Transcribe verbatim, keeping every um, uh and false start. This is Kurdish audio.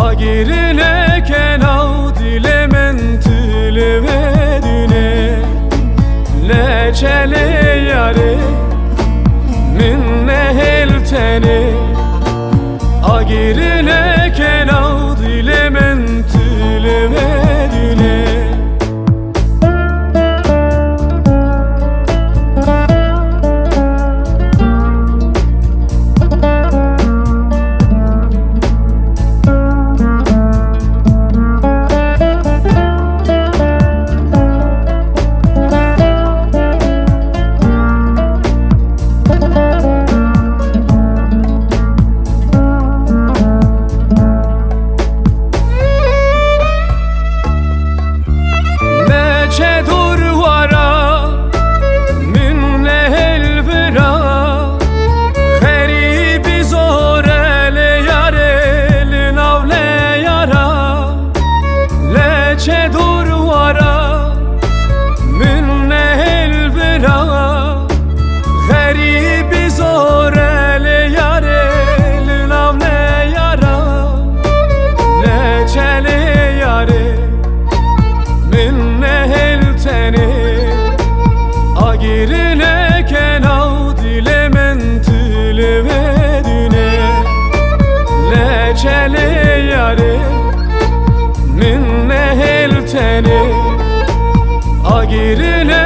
Agirine kena dilê min tu li vê dune. Leçelê yarê min nehêl tenê. Agirine kena dilê min tu li vê dune. Neçe dor wara min nehêl vira. Xerîbî zor e lê yarê li nav neyara. Leçe dor wara min nehêl vira. Xerîbî zor e lê yarê li nav neyara. Leçelê yarê min nehêl tenê. Agirine kena dilê min tu li vê dune. Leçelê yarê min nehêl tenê. Agirine